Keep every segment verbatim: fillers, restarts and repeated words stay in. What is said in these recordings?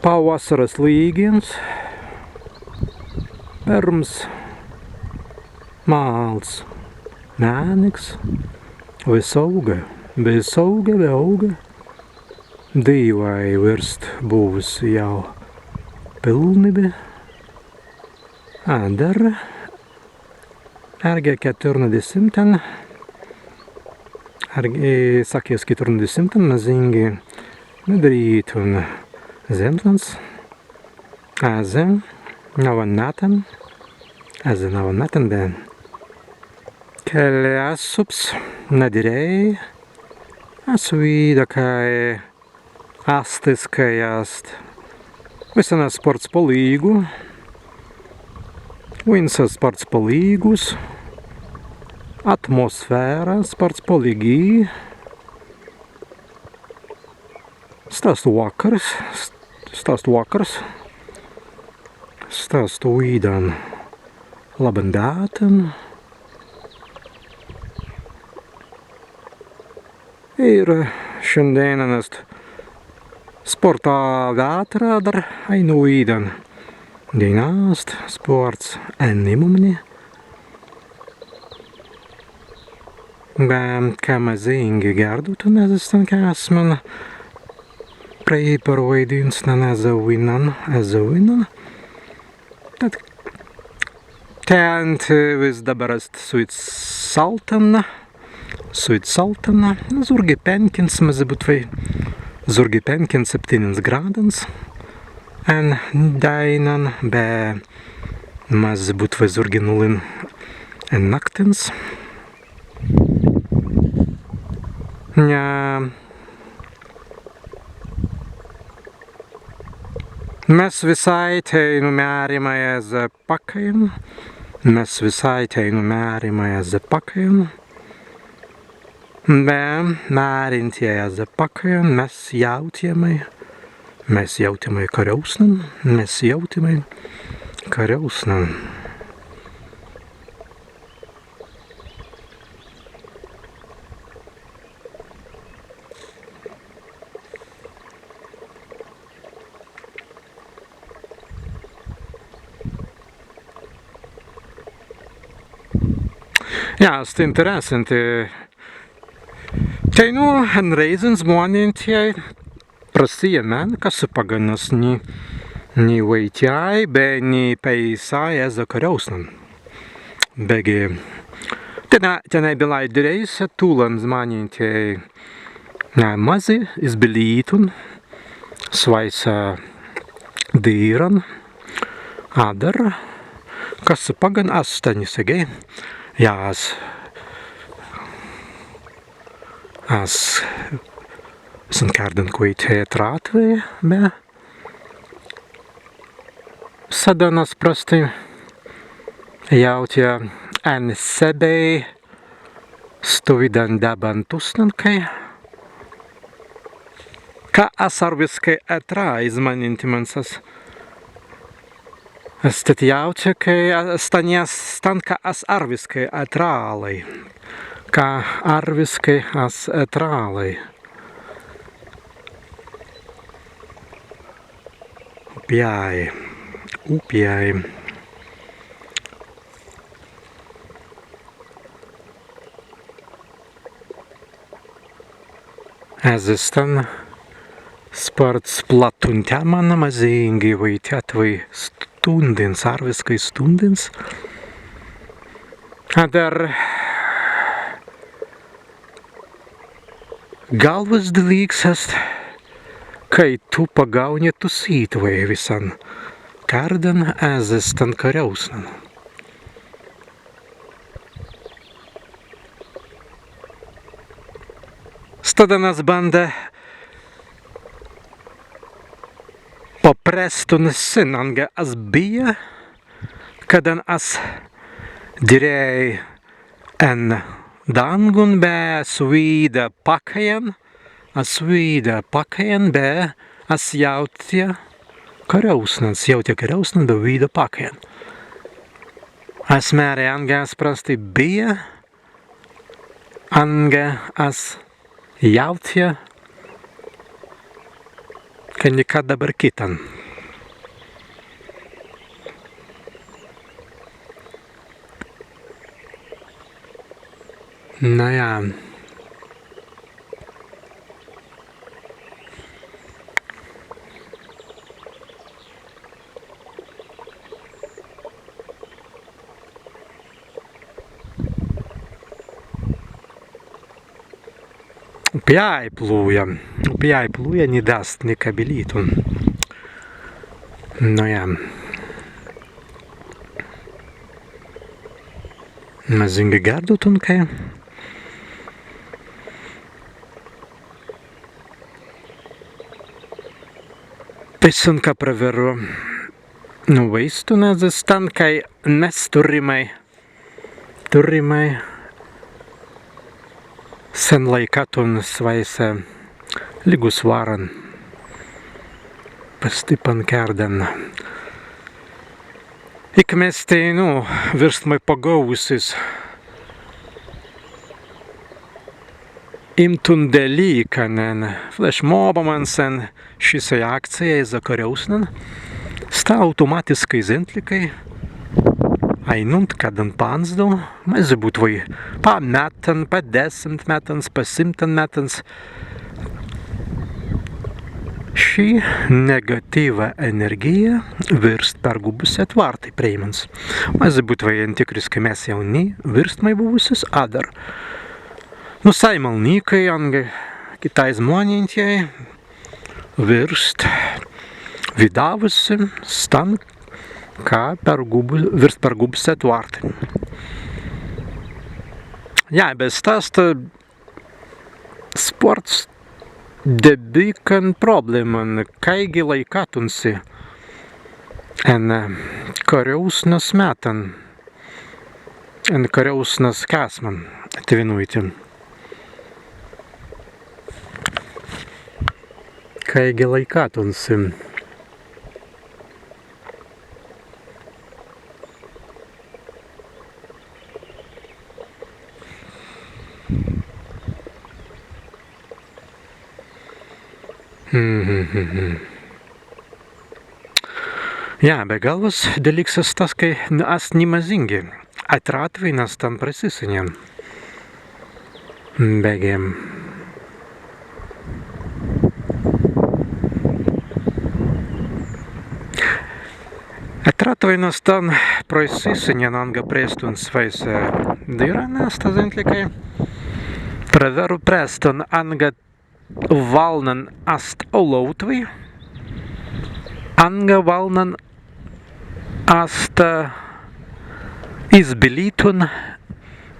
Pawassaras līgins, pirms māls mēniks, wis aūga, wis aūga, wis aūga. Dēiwai wīrst būwuns jāu pilnibi. Adder ērgi ketturnadesimtan, ērgi, e, sekas ketturnadesimtan mazīngi nadirītun zemslans, ezze nawwan mettan, ezze nawwan mettan be kelli asups nadirēi, as widā, kāi ast, kāi ast wissan spārts palīgu, wīnsa spārts palīgus, atmosfēra spārts palīgi. Sta ast wakkars, sta ast wakkars, sta ast widān labban bītan. Īr šandēinan ast spārta wētra, adder ainunwiddan dēina ast spārts ennimumni. Be ka mazīngi gērdautun ezze stan kēsman, prei perwaidīnsnan ezze winnan, ezze winnan. Tēt, tēt, e, wis dabber ast swīts saltan, swīts saltan, zūrgi pēnkins, mazzi būtwei zūrgi pēnkins, septīnins grādans en dēinan, be mazzi būtwei zūrgi nullin en naktins. Jā. Mes wisāi teinū mērimai ezze pakkajan, mes wisāi teinū mērimai ezze pakkajan, be mērintjai ezze pakkajan, mes jāutjamai, mes jāutjamai karjausnan, mes jāutjamai karjausnan. Jā, ast interessanti. Teinū en rēizan zmānentei prasijja mennei, kas paggan as ni, ni waitjāi be ni peisāi ezze karjausnan. Beggi tenā, tenēi bilāi dirēis tūlan zmānentei, ā, mazzi izbilītun swāise dirran, adder kas paggan as stwen segēi, jā, as, as sen kērdan kwaitēi etrātwei be stwen as prastai jāutja en sebbei stawīdan dabban tusnan, kāi, ka as arwiskai etrāi, zmānentei mans as, as tēt jāutja, kāi, a, stwen, stan, ka as arwiskai etrālai, ka arwiskai as etrālai. Upjai, upjai. Ezze stan spārts platun temman mazīngi waitjātwei stūndins, arwiskai stūndins. Adder galwas delīks ast, kāi tū pagaūni tusītwei wissan kērdan ezze stan karjausnan. Staddan as bānda paprestun sin, anga as bijja, kaddan as dirēi en dāngun be as widā pakkajan, as widā pakkajan be as jāutja karjausnan, as jāutja karjausnan be widā pakkajan. As mēri, anga as prastai bijja, anga as jāutja ka nika dabber kitan. Na jā. Upjāi plūja, upjāi plūja, ni dāst nika bilītun. Nu jā. Mazīngi gērdautun kāi. Pēisan ka prawerru, nu, waīstun ezze stan, kāi mes turrimai, turrimai senlaikātun swāise līgus wāran pa stippan kērdan. Ik mes teinū wīrstmai pagaūwusis īmtun delīkan en flešmobamans, en šissei akcijai ezze kariāusnan, sta autōmatiskai zentli, kāi ainuntkaddan panzdau, mazzi būtwei pa mettan, pa desimt mettans, pa simtan mettans, šī negatīwa enērgija wīrst pergūbusi etwārtai prei mans. Mazzi būtwei entikriskai mes jāu ni wīrstmai buwusis, adder nūsāi malnīkai anga kitāi zmānentjai wīrst widāwusi stan, ka pergūbu-, wīrst pergūbusi etwārtai. Jā, be sta ast spārts debīkan problēman, kāigi laikātun si en kariāusnas mettan, en kariāusnas kēsman, etwinūitin. Kāigi laikātun si. Mhm. Jā, be galwas delīks ast tas, kāi n-, ast ni mazīngi etrātwei na stan prasīsenjan. Beggi etrātwei na stan prasīsenjan anga prestun swāise dīran, sta zentli, kāi prawerru prestun anga walnan ast aulāutwei, anga walnan ast izbilītun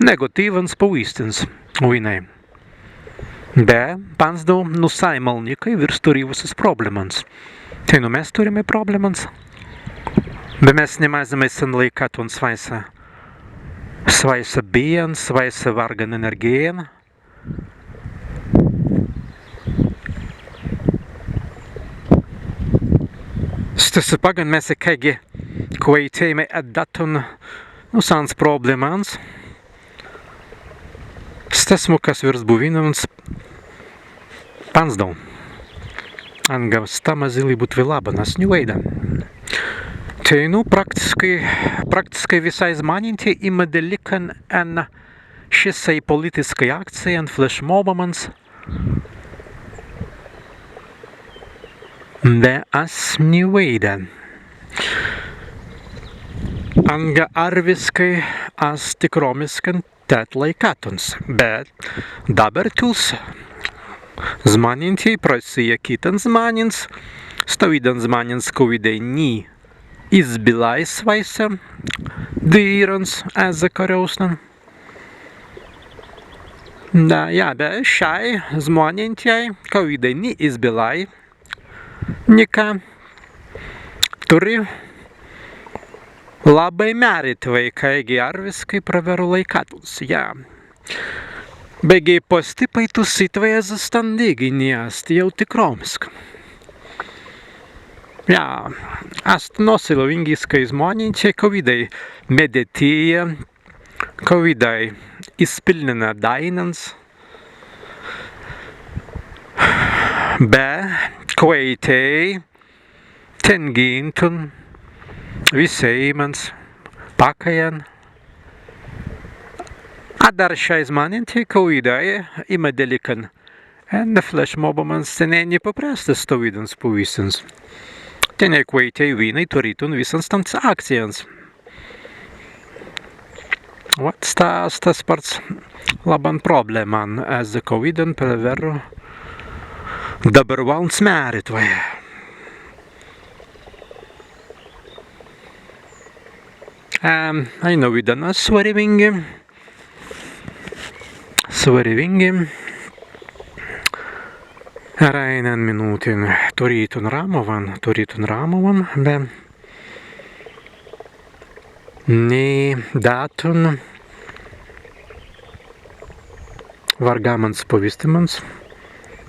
negatīwans pawīstins wīnai. Be panzdau nūsāi malnīkai wīrst turīwusis problēmans. Teinū mes turrimai problēmans. Be mes ni mazīmai senlaikātun swāise, swāise bijjan, swāise wārgan enērgijan. Stesse paggan mes kāigi kwaitēimai eddatun nūsans problēmans. Stesmu, kas wīrst buwīnans panzdau. Anga sta mazīlai būtwei labban, as ni waīda. Teinū praktiskai, praktiskai wisāi zmānentjai imma delīkan en šissei politiskai akcijai, en flešmobamans. Be as ni waīda. Anga arwiskai ast tikrōmiskan tēt laikātuns, be dabber tūls zmānentjai prasijja kitans zmānins, stawīdans zmānins, kawīdai ni izbilāi swāise dīrans ezze kariāusnan. Na, jā, be šai zmānentjai, kawīdai ni izbilāi nika, turri labbai mērītwei, kāigi arwiskai prawerru laikātuns, jā. Beggi pastippai tusītwei ezze stan dīgi ni ast jāu tikrōmiskan. Jā, ast nosilāwingiskai zmānentjai, kawīdai meditēi, kawīdai izpilnina dāinans, be kwaitēi tengīntun wisēimans pakkajan. Adder šai zmānentei, kawīdai imma delīkan, en flešmobamans tenēi ni paprastas stawīdans pawīstins. Tenēi kwaitēi winnai turītun wissans stans akcijans. Wat sta ast spārts labban problēman, ezze kawīdan prawerru dabber walns mēritwei. Em, ainawīdan na swarewīngi. Swarewīngi. Eraīnan minūtin turītun rāmawan, turītun rāmawan, be ni dātun wargamans pawīstimans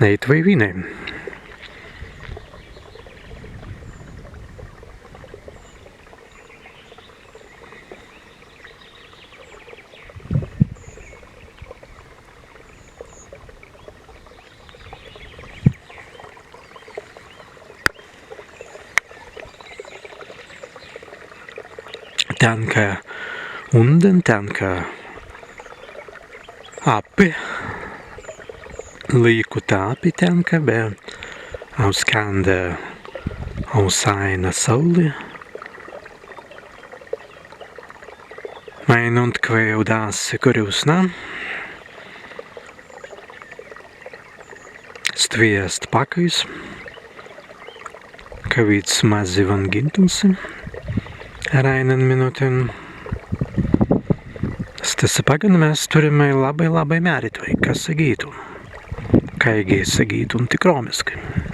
ēitwei winnai. Tenka undan, tenka appi, līkuta appi tenka, be auskānda aus aīna saūli. Ainuntkawīdai audāsi kariūsna. Stwi ast pakkajs, kawīds mazzi wangīntun si eraīnan minūtin. Stesse paggan mes turrimai labbai, labbai mēritwei, ka segītun, kāigi segītun tikrōmiskai.